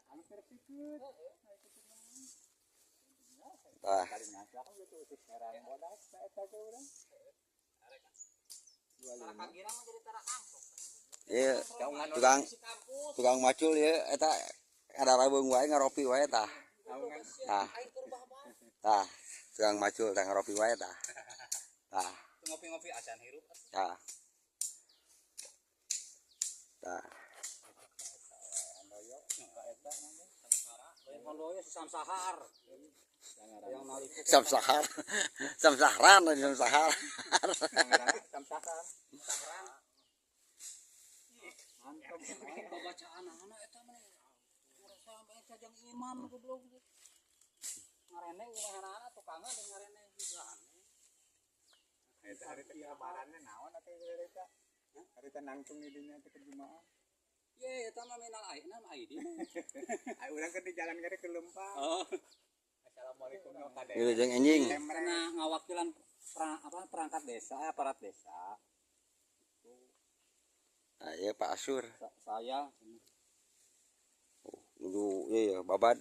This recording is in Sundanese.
Anu sikut. Tah. Kali ngasak gitu utus herang bodas eta ge urang. Kagira mah jadi tara angkok. Ieu tukang tukang macul ya eta ada rabeung wae, ngaropi wae tah. Tah. Tah, tukang macul tah ngaropi wae tah. Tah. Ngopi-ngopi acan hirup. Tah. Tah. Lain hondoyo si Samsahar. Yang nalik. Samsahar. Samsahran, samsahar. Samsakan. Samsaharan. Mantap, babacaan anak eta mah. Urang sampe cajang imam goblok. Ngarene urang tukangna jeung ngarene juga. Eta hari teh kabaranna naon atuh harita? Harita nangtung di dinya teh ke Jumaah. Ye, eta mah minal aidin aidin. Ai urang keur di jalan gede ke lempang. Oh. Assalamualaikum no kade. Ieu jeung anjing. Karena ngawakilan apa perangkat desa, aparat desa. Nah, ieu Pak Asur. Saya Nuju ieu ya babad.